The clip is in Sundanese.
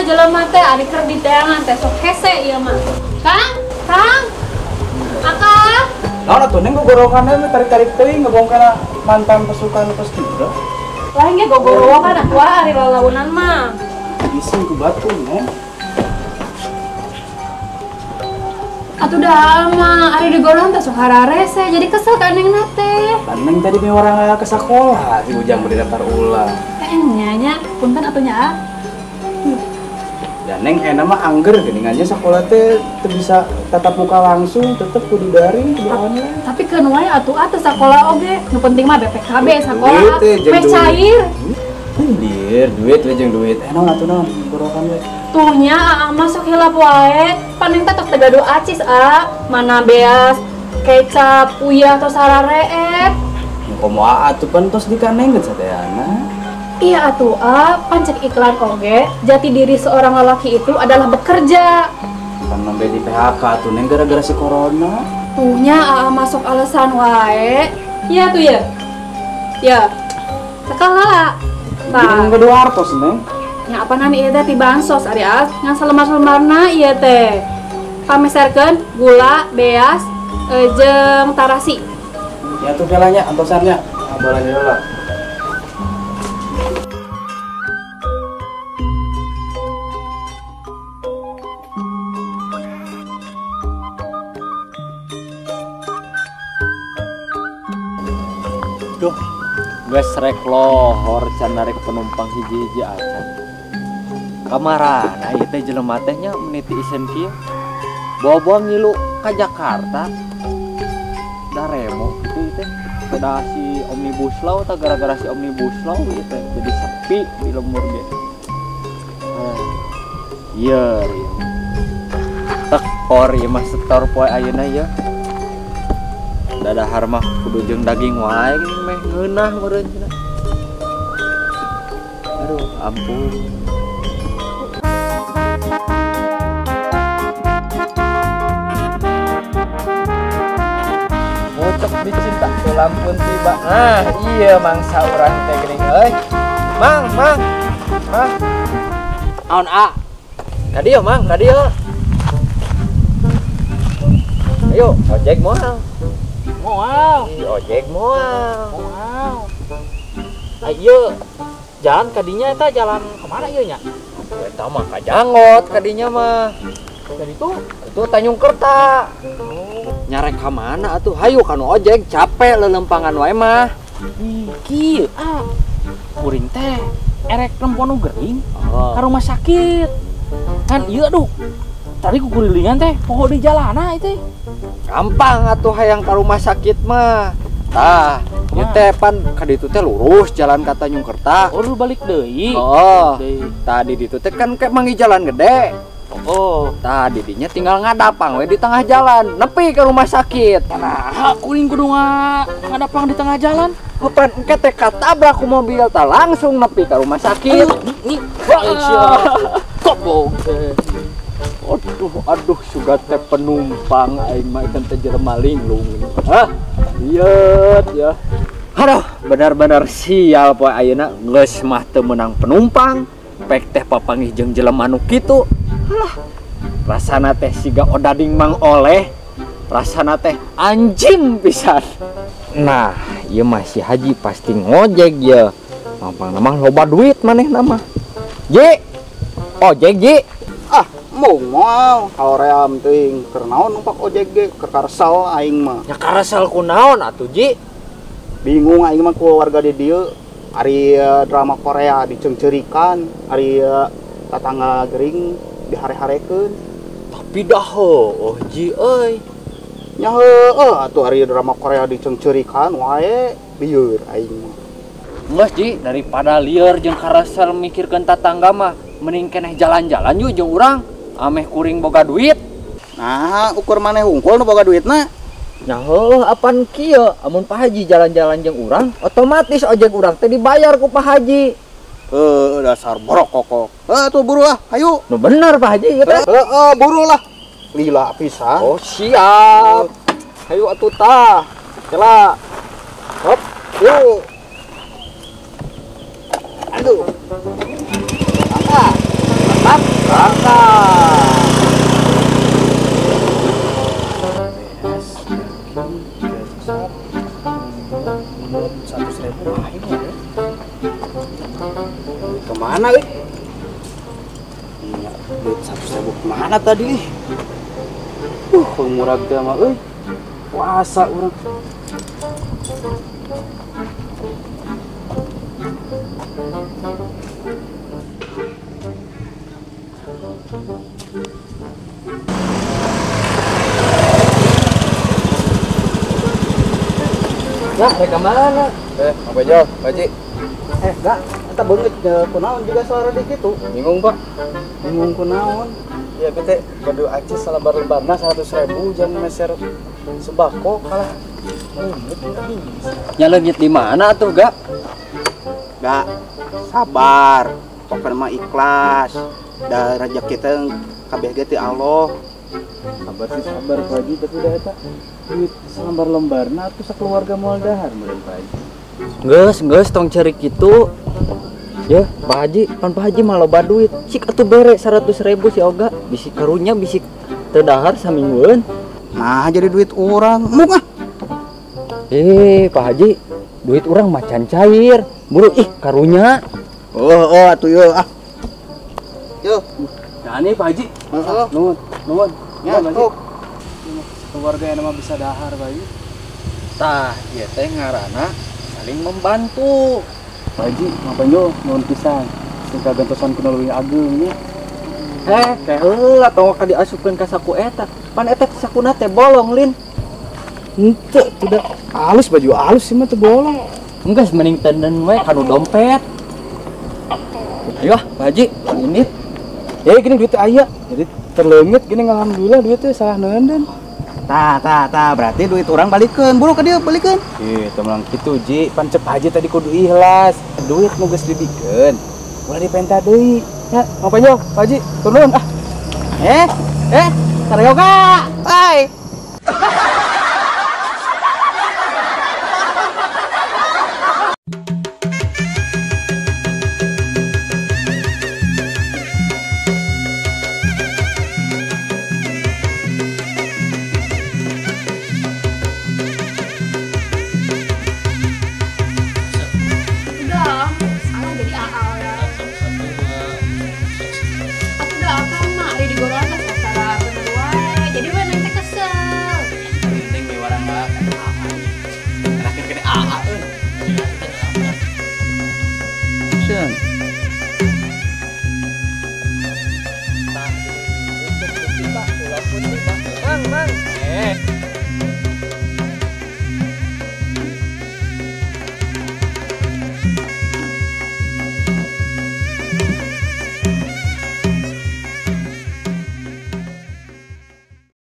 jelema teh ari keur diteangan teh sok hese ieu mah. Kang, Kang. Akang. Naon atuh Neng gogorowokan teh tarik-tarik teuing ngomong kana mantan pasukan paskibra. Lain ge gogorowokan atuh ari lalaunan mah. Isin ku batu, Neng. Atuh dah mah ari digorong teh sok hararese jadi kesel ka Neng teh. Neng tadi miwarang ke sekolah, si Ujang mau daftar ulang. Nya nya, punten atuh nya ah. Ya Neng enak mah angger geuningannya sekolah teh teu bisa tatap muka langsung, tetep kudu daring, kudu online. Tapi keun wae atuh ah teu sakola oge. Nu penting mah BPKB sakola. Meh cair. Lieur, duit we jeung duit. Naon atuh naon gorokan we. Tuh nya aa mah sok hilap wae. Paning teh tos teu gaduh acis ah. Mana beas, kecap, uyah tos sarareep. Komo aa tuh pan tos dikanengkeun sadayana. Iya atuh ah, pancek iklan oge, jati diri seorang lelaki itu adalah bekerja. Pan nembe di PHK tuh Neng gara-gara si corona. Tuh nya aa masuk alasan wae. Iya tuh ya. Ya. Sekala. Tah. Jadi gaduh artos Neng. Nya apa nami ieu teh ti bansos ari ah, ngan salembar-salembarna ieu teh. Pameserkeun gula, beas, jeung tarasi. Ya tuh galanya antosannya. Balanja heula. Duh, geus rek lohor can narik penumpang hiji-hiji acan. Kamarana ieu teh jelema teh nya meniti isen kieu. Bawa-bawa ngilu ka Jakarta. Da remo kitu ieu teh. Da si Omnibus Law tah gara-gara si Omnibus Law ieu teh jadi sepi di lembur ge. Ieu tekor ieu mah setor poe ayeuna ieu. Dadahar mah kudu jeung daging wae geuning meh ngeunah meureun cenah. Aduh, ampun. Ngocok dicinta lampun tiba. Nah, iya mangsa urang teh geuning euy. Mang, mang. Mang. Naon a? Ka dieu, Mang, ka dieu. Ayo, ojek moal. Moal. Ojek moal. Moal. Ayo, jalan kadinya eta jalan kemana ieu nya? Eta mah ka Janggot kadinya mah. Dari itu Tanjung Kerta. Oh. Nyarek ka mana atuh? Hayu kanu ojek capek lelempangan wae mah. Kieu ah. Kuring teh erek nempon nu gering ka rumah sakit. Kan ieu aduh. Tadi kukurilingan teh poho di jalana itu. Gampang atuh hayang ka rumah sakit mah. Tah, ieu teh pan ka ditu teh lurus jalan ka Tanjung Kerta. Oh, lu balik deui. Oh. Tadi ditu teh kan kayak manggih jalan gede. Oh, tah didinya tinggal ngadapang we di tengah jalan, nepi ke rumah sakit. Nah, kuring kudu ngadapang di tengah jalan. Pan engke teh katabrak ku mobil tah langsung nepi ke rumah sakit. Nih, kobong. Aduh, aduh, suga teh penumpang aing mah ikan teh jelema linglung. Hah? Lihat ya. Aduh, benar-benar sial poe ayeuna geus mah teu meunang penumpang, pek teh papanggih jeung jelema nu kitu. Halah. Rasana teh siga odading mang oleh, rasana teh anjing pisan. Nah, ieu mah si Haji pasti ngojek ya. Mampang mah loba duit manehna mah. Ji. Ojek, Ji. Ah, moal hoream teuing keur naon numpak ojek ge keur karesel aing mah. Nya karesel ku naon atuh Ji? Bingung aing mah ku warga di dieu ari drama Korea diceungceurikan, ari tatangga gering dihare-harekeun. Tapi dah heueuh Ji euy. Nya heueuh atuh ari drama Korea diceungceurikan wae lieur aing mah. Geus Ji, daripada lieur jeung karesel mikirkeun tatangga mah mending keneh jalan-jalan yuk jeung urang. Ameh kuring boga duit. Nah, ukur maneh hungkul nu boga duitna. Nya heueuh apan kieu, amun Pak Haji jalan-jalan jeung urang, otomatis ojek urang teh dibayar ku Pak Haji. Heuh, dasar borokokok. Heuh, tuh buru lah, hayu. Nu bener Pak Haji ieu teh. Heeh, buru lah. Lila pisan. Oh, siap. Hayu atuh tah. Kela. Hop, yuk. Aduh. Ah. Selamat berangkat. Beas, daging, kecap, 100.000 aing ya. Duit kemana euy? Iya, duit 100.000 kemana tadi? Murag teh mah euy. Puasa urang. Nah, rek ka mana? Apa jauh, Pak Haji? Enggak, eta beungeut kunaon juga suara di kitu. Bingung, Pak. Bingung kunaon? Ya bete gaduh acis salebar-lebarna 100.000 jang meser sembako kalah. Nya leungit di mana atuh, Gak? Gak, sabar. Pokokna mah ikhlas. Da rezeki teh kabeh ge ti Allah. Sabar sih sabar Pak Haji, tapi dah eta duit salembar-lembarna atuh sakeluarga moal dahar meureun Pak Haji. Geus tong ceurik kitu. Ya, Pak Haji, pan Pak Haji mah loba duit. Cik atuh bere 100.000 si Oga, bisi karunya bisi teu dahar saminggueun. Nah, jadi duit urang. Mung ah. Pak Haji, duit urang mah can cair. Buru ih karunya. Oh, atuh yeuh ah. Yeuh. Nah, nih Pak Haji. Heeh. Nuhun, nuhun. Ya, tuh. Keluarga yang mah bisa dahar, Pak Haji. Tah, ieu teh ngaranna saling membantu. Pak Haji, ngapain yo nuhun pisan. Sing kagentosan ku nu leuwih ageung nya. Teh heula tong ka diasupkeun ka saku eta. Pan eta sakuna teh bolong, Lin. Henteu, tidak halus baju halus sih mah teu bolong. Enggeus mending tenden we kanu dompet. Ayo, Pak Haji, ini. Ya gini duit aya. Jadi terleungit gini alhamdulillah duitnya salah neunden. Tah, berarti duit orang balikeun. Buru ka dieu balikeun. Ih, teu melang kitu, Ji. Pan cep Haji tadi kudu ikhlas. Duit nu geus dibikeun. Ulah dipenta deui. Ya, ngapain yo, Pak Haji? Turun ah. Saryoga. Bye.